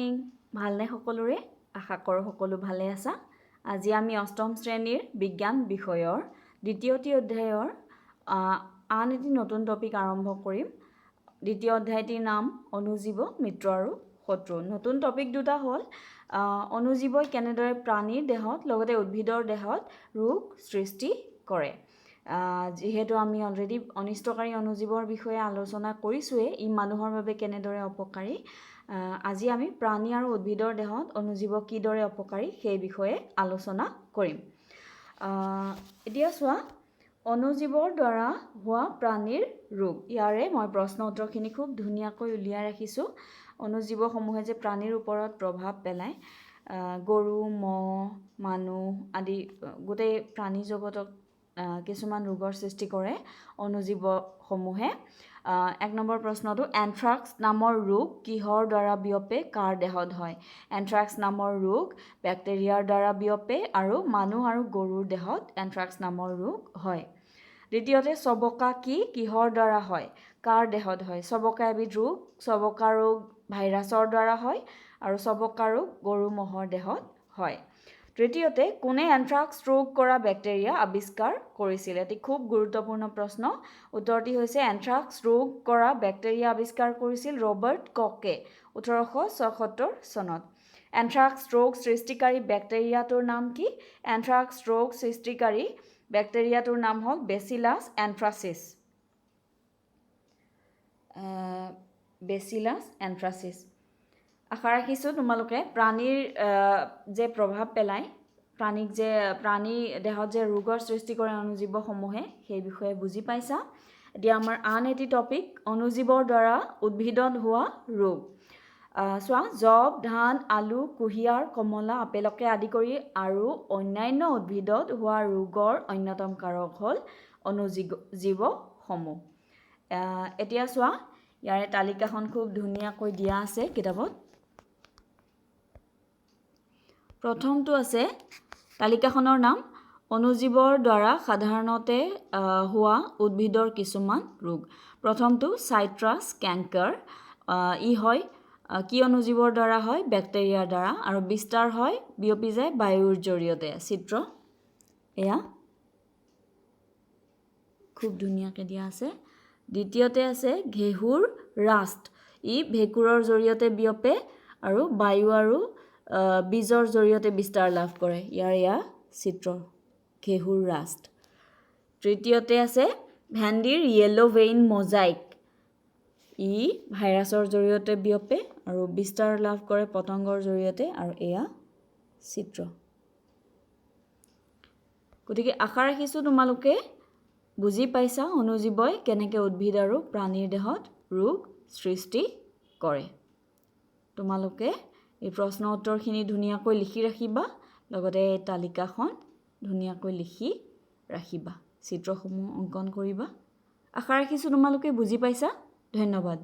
Morning. ভালনে সকলোৰে? আশা কৰোঁ সকলো ভালে আছা। আজি আমি অষ্টম শ্ৰেণীৰ বিজ্ঞান বিষয়ৰ দ্বিতীয়টি অধ্যায়ৰ আন এটি নতুন টপিক আৰম্ভ কৰিম। দ্বিতীয় অধ্যায়টিৰ নাম অণুজীৱ মিত্ৰ আৰু শত্ৰু। নতুন টপিক দুটা হ'ল অণুজীৱই কেনেদৰে প্ৰাণীৰ দেহত লগতে উদ্ভিদৰ দেহত ৰোগ সৃষ্টি কৰে। যিহেতু আমি অলৰেডি অনিষ্টকাৰী অণুজীৱৰ বিষয়ে আলোচনা কৰিছোঁৱেই, ই মানুহৰ বাবে কেনেদৰে অপকাৰী, আজি আমি প্ৰাণী আৰু উদ্ভিদৰ দেহত অণুজীৱ কিদৰে অপকাৰী সেই বিষয়ে আলোচনা কৰিম। এতিয়া চোৱা, অণুজীৱৰ দ্বাৰা হোৱা প্ৰাণীৰ ৰোগ। ইয়াৰে মই প্ৰশ্ন উত্তৰখিনি খুব ধুনীয়াকৈ উলিয়াই ৰাখিছোঁ। অণুজীৱসমূহে যে প্ৰাণীৰ ওপৰত প্ৰভাৱ পেলায়, গৰু, ম'হ, মানুহ আদি গোটেই প্ৰাণী জগতক কিছুমান ৰোগৰ সৃষ্টি কৰে অণুজীৱসমূহে। 1 নম্বৰ প্ৰশ্নটো, এনথ্ৰাক্স নামৰ ৰোগ কিহৰ দ্বাৰা বিয়পে, কাৰ দেহত হয়? এনথ্ৰাক্স নামৰ ৰোগ বেক্টেৰিয়াৰ দ্বাৰা বিয়পে আৰু মানুহ আৰু গৰুৰ দেহত এনথ্ৰাক্স নামৰ ৰোগ হয়। দ্বিতীয়তে, চবকা কি, কিহৰ দ্বাৰা হয়, কাৰ দেহত হয়? চবকা এবিধ ৰোগ। চবকা ৰোগ ভাইৰাছৰ দ্বাৰা হয় আৰু চবকা ৰোগ গৰু ম'হৰ দেহত হয়। তৃতীয়তে, কোনে এনথ্ৰাক্স ৰোগ কৰা বেক্টেৰিয়া আৱিষ্কাৰ কৰিছিল? এটি খুব গুৰুত্বপূৰ্ণ প্ৰশ্ন। উত্তৰটি হৈছে এনথ্ৰাক্স ৰোগ কৰা বেক্টেৰিয়া আৱিষ্কাৰ কৰিছিল ৰবাৰ্ট ককে 1876 চনত। এনথ্ৰাক্স ৰোগ সৃষ্টিকাৰী বেক্টেৰিয়াটোৰ নাম কি? এনথ্ৰাক্স ৰোগ সৃষ্টিকাৰী বেক্টেৰিয়াটোৰ নাম হ'ল বেচিলাছ এনথ্ৰাচিছ। বেচিলাছ এনথ্ৰাচিছ। আশা ৰাখিছোঁ তোমালোকে প্ৰাণীৰ যে প্ৰভাৱ পেলায়, প্ৰাণীক যে প্ৰাণী দেহত যে ৰোগৰ সৃষ্টি কৰে অণুজীৱসমূহে, সেই বিষয়ে বুজি পাইছা। এতিয়া আমাৰ আন এটি টপিক, অণুজীৱৰ দ্বাৰা উদ্ভিদত হোৱা ৰোগ। চোৱা, যৱ, ধান, আলু, কুঁহিয়াৰ, কমলা, আপেলকে আদি কৰি আৰু অন্যান্য উদ্ভিদত হোৱা ৰোগৰ অন্যতম কাৰক হ'ল অণুজীৱসমূহ। এতিয়া চোৱা, ইয়াৰে তালিকাখন খুব ধুনীয়াকৈ দিয়া আছে কিতাপত। প্ৰথমটো আছে তালিকাখনৰ নাম অণুজীৱৰ দ্বাৰা সাধাৰণতে হোৱা উদ্ভিদৰ কিছুমান ৰোগ। প্ৰথমটো চাইট্ৰাছ কেংকাৰ। ই হয় কি অণুজীৱৰ দ্বাৰা হয়? বেক্টেৰিয়াৰ দ্বাৰা, আৰু বিস্তাৰ হয়, বিয়পি যায় বায়ুৰ জৰিয়তে। চিত্ৰ এয়া খুব ধুনীয়াকৈ দিয়া আছে। দ্বিতীয়তে আছে ঘেঁহুৰ ৰাষ্ট। ই ভেঁকুৰৰ জৰিয়তে বিয়পে আৰু বায়ু আৰু বীজৰ জৰিয়তে বিস্তাৰ লাভ কৰে। ইয়াৰ এয়া চিত্ৰ, ঘেঁহুৰ ৰাষ্ট। তৃতীয়তে আছে ভেন্দিৰ য়েল্ল' ভেইন মজাইক। ই ভাইৰাছৰ জৰিয়তে বিয়পে আৰু বিস্তাৰ লাভ কৰে পতংগৰ জৰিয়তে, আৰু এয়া চিত্ৰ। গতিকে আশা ৰাখিছোঁ তোমালোকে বুজি পাইছা অণুজীৱই কেনেকৈ উদ্ভিদ আৰু প্ৰাণীৰ দেহত ৰোগ সৃষ্টি কৰে। তোমালোকে এই প্ৰশ্ন উত্তৰখিনি ধুনীয়াকৈ লিখি ৰাখিবা, লগতে এই তালিকাখন ধুনীয়াকৈ লিখি ৰাখিবা, চিত্ৰসমূহ অংকন কৰিবা। আশা ৰাখিছোঁ তোমালোকে বুজি পাইছা। ধন্যবাদ।